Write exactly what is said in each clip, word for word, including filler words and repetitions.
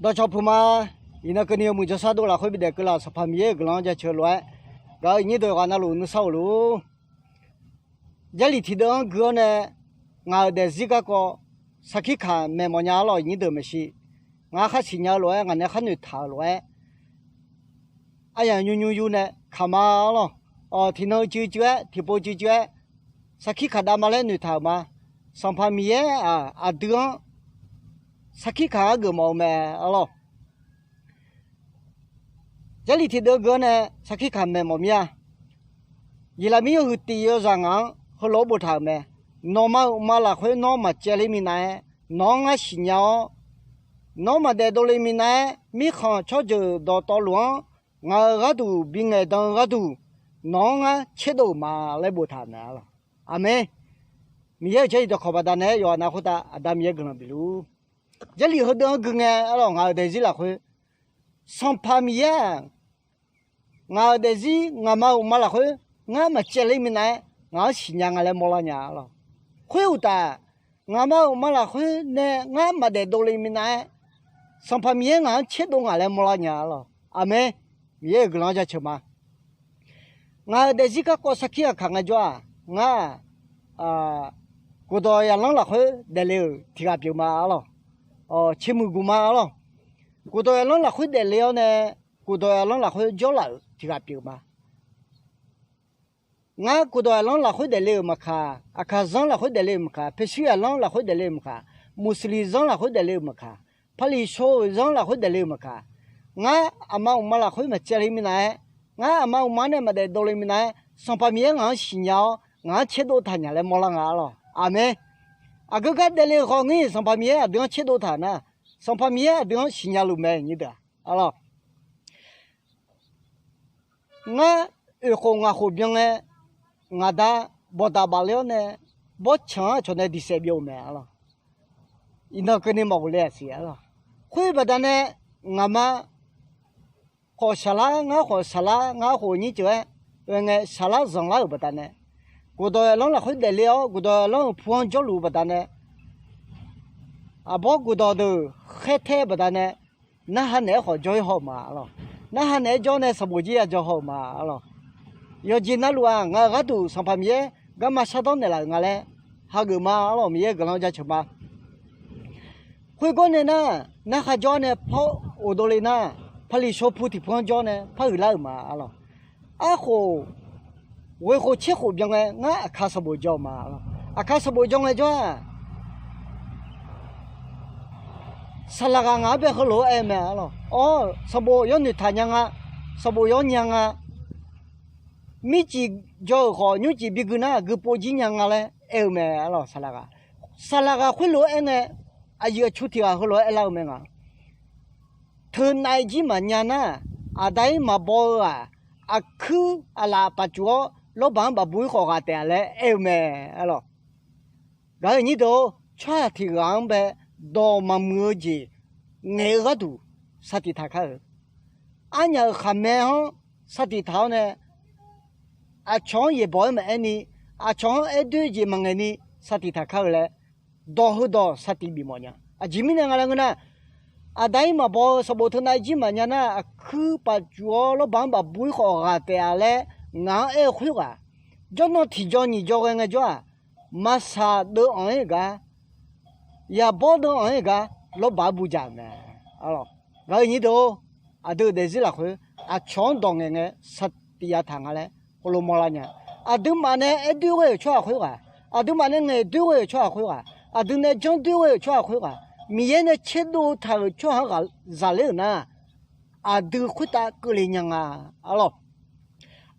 Dawqcawq puq ma. Iqnan keuvni yawmuiq jawrshar dov lafkhoer bidaef keuvlaf Sanqpaq Miqyaer-euq guiqlanq-anr jaceuq lof-aer, gaq-euq iqnyir deuq yawqghaq navluf nuisar-euq luf. Jarlif tiqdeuv-anr gui-awr nae, ngaq-euq daefzir garkawv sarkir kaq maeq mawf nya-ar lawq, iqnyir deuq maeqshi. Ngar khar siqnya-eu lof-aer, ngaq nae khar noeqtaq-euq lof-aer, aryamq nymr nymr yur nae kaq ma-ar lawq. Tiqnan uicuiv cuiv-aer, tiqpov cuiv cuiv-aer, sarkir kaq dav ma laer noeqtaq-euq ma. Sanqpaq Miqyaer-aq, aqdui-anr sarkir kaq-anr geufmawf-eu mae-ar lawq. Jarlif tiqdeuv gui-awr nae sarkir kaq maeq mawf mir-a. Yeqlaqmir yawhuiq tiq yawzaq ngaq-anr heulof-aer boftaq-euq mae. Nawqma uqma lafkhoer nawr maqcaevler minav-aer, nawq-anr ngar siqnya-awr, nawr maqdaef dovle minav-aer, mirkhanq tsawrjeuq dawqtawvluf-anr ngaq-euq gharduq bingaeq dan-eu gharduq, nawq-anr ngar tserdov-euq ma laer boftaq-euq mae-ar lawq. Aqmeq. Miqyaer-euq jarlif dawqkawq baqdanae-aer yawqghaq nav khoertav Aqda Miqyaer guiqlanq bif luf-ur. Jarlif heudeuv-anr gui ngae-ar lawq, ngaq-euq daefzir lafkhoer Sanqpaq Miqyaer-aq, ngaq-euq daefzir ngaqma uqma lafkhoer ngar maqcaevler minav-aer, ngaq-anr siqnya nga laer mawrlar nya-ar lawq. Khoeruqtaf, ngaqma uqma lafkhoer nae ngar maqdaef dovle minav-aer, Sanqpaq Miqyaer ngaq-anr tserdov ngaq laer mawrlar nya-ar lawq. Aqmeq. Miqyaer-euq guiqlanq-anr jaceuq ma. Ngaq-euq daefzir garkawv sarkir ghaqkaq ngaejawr-aq, ngar-aq, guqdawq yaqlanr lafkhoer daefle-euq tiq ghaq pyeuf ma-ar lawq. Ceqmuiq guq ma-ar lawq. Guqdawq yaqlanr lafkhoer daefle-awr nae, guqdawq yaqlanr lafkhoer jawrlaf-euq tiq ghaq pyeuf ma. Ngar guqdawq yaqlanr lafkhoer daefle-euq maqkaq, Aqkaqzanr lafkhoer daefle-euq maqkaq, Peqsur yaqlanr lafkhoer daefle-euq maqkaq, Muqsiqliq zanr lafkhoer daefle-euq maqkaq, Paqliqsho-euq zanr lafkhoer daefle-euq maqkaq, ngar aqma uqma lafkhoer maqcaevle minav-aer, ngar aqma uqma nae maqdaef dovle minav-aer, Sanqpaq Miqyaer ngaq-anr siqnya-awr, ngaq-anr tserdov taqnyaq laer mawrlar nga-ar lawq. Aqmeq. Aqgeu gar daefle-euq khawf ngir Sanqpaq Miqyaer aqdui-anr tserdov taq nar, Sanqpaq Miqyaer aqdui-anr siqnya luf mae, iqnyir deuq-aq-ar lawq. Ngar oeq khof ngaq khof byan ngae, ngaq da bawqdaq bafle-awr nae, bawrtsanq-anr aqcawq nae diqsaef byov-eu mae-ar lawq. Iqnan keuvni maqghofle-aq siq-ar lawq. Khoer baqdanae, ngaqma khawf saqlar, ngar khawf saqlar, ngar khof nyir ceuq-aer oe ngae saqlar zanqlar-euq baqdanae, guqdawq yaqlanr lafkhoer daefle-awr guqdawq yaqlanr-euq pu-anr jawrluf-eu baqdanae, aqbawr guqdawq deuq khaertae baqdanae, narhaq naeq-aer khawf jawr-ir haw-eu ma-ar lawq. Narhaq naeq-aer jawr nae sanqbof jir ya jaw haw-eu ma-ar lawq. Yawqjeq navluf-aq, ngaq-euq gharduq Sanqpaq Miqyaer garma shardawr naeqlaf-euq nga laer hageuf ma-ar lawq. Miqyaer guiqlanq jaceuq ma. Khoergawr nae nar, narhaq jawr nae par ghofdov le nar, Paqliqsho pu tiqpu-anr jawr nae par huiqlar-euq ma-ar lawq. Arkhof ghoeq khof tser khof byan ngae, ngar Aqkaq sanqbof jaw-eu ma-ar lawq. Aqkaq sanqbof jaw ngaejawr-aq, saqlaq ghaq ngaq-anr bae heulof-aer aer-eu mae-ar lawq. Awr, sanqbof yawr noeqtaq nya nga, sanqbof yawr nya nga, mircif jaw-euq khawf nymrcif bigui nar gui pov jir nya nga laer aer-eu mae-ar lawq. Saqlaq ghaq, saqlaq ghaq khoerlof-aer aer ngae, aqyuif aqtsu tiq ghaq heulof-aer aerlar-eu mae nga. Teunav-ir jir maqnya nar, aqda-ir maqbaw-eu-aq, aqkuir aqlaf pafcuf-awr lawrbaq-anr bafbu-ir khawf ghaq taef-a laer aer-eu mae-ar lawq. Gaq-euq nyir deuq-or, tsawrhaq tiq ghaq-anr bae dawq maqmuiq-eu jeq ngaeq-eu gharduq sar tiq taq kar-euq. Arnyaf-euq khaqmae-anr sar tiq taq-awr nae, aqcawq-anr yaeqbawq-aer maqaer ni, aqcawq-anr aer doer jeq maqngaeq ni sar tiq taq kar-eu laer, dawq heudawq sar tiq bif mawf nya. Aqjeq mirnae nga laer ngeur nar, aqda-ir maqbaw-eu sanqbof teunav-ir jir maqnya nar, aqkuir pafcuf-awr lawrbaq-anr bafbu-ir khawf ghaq taef-a laer ngaq-anr aer-eu khoerghaq, jawrnan tiqjaw nyiq jaw ghae ngaejawr-aq, maqsaq deuv anq-aer gar, yaqbawr deuv anq-aer gar, lawrbaq-anr budzaq-euq mae. Gaq-euq nyir deuq-or, aqdui-euq daefzir lafkhoer aqcawq-anr dawq ngaeq ngae sar tiq ya taq nga laer khoerlof mawrlar nya. Aqduimaf nae aer doer ghae-euq tsawrhaq khoerghaq, aqduimaf nae ngaeq doer ghae-euq tsawrhaq khoerghaq, aqdui nae janr doer ghae-euq tsawrhaq khoerghaq, Miqyaer nae tserdov taq-euq tsawrhaq-anr ghaq zaqler-euq nar, aqdui khoertav keuvle nya nga-ar lawq.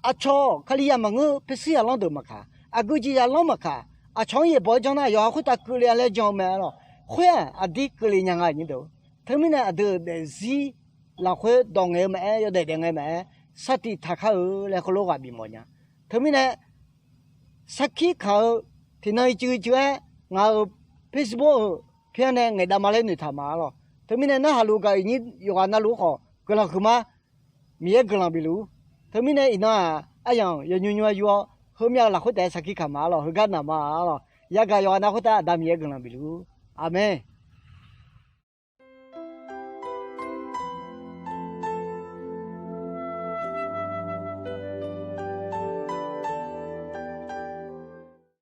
Aqcawq Kalizaq maqngeur, Peqsir zaqlanr deuq maqkaq, aqgeu jeq zaqlanr maqkaq, aqcawq-anr yaeqbawq-aer janr nar yawqha khoertav keuvle-a laer jan-eu mae-ar lawq. Khoer-aq aqdir keuvle nya nga nyir deuq. Teumirnae aqdui-euq daefzir lafkhoer dawq ngaeq-eu maqaer, yawdaef daef ngae maqaer, sar tiq taq kar-eu laer khoerlof ghaq bif mawf nya. Teumirnae sarkir kaq-eu tiqnan ircuf ircuf-aer ngaq-euq Facebook-euq pir-anr nae ngaeq dav ma laer noeqtaq ma-ar lawq. Teumirnae narhaq luf gaq-euq nyir yawqghaq navluf-anr khawf guiqlanq huiqma, Miqyaer guiqlanq bif luf-ur. Teumirnae iqnan-aq aryamq yawnymr nymr-aer yur-awr, heumyav-euq lafkhoer taef-aer sarkir kaq ma-ar lawq. Heugar naq ma-ar lawq. Yagaq yawqghaq nav khoertav Aqda Miqyaer guiqlanq bif luf-ur. Aqmeq.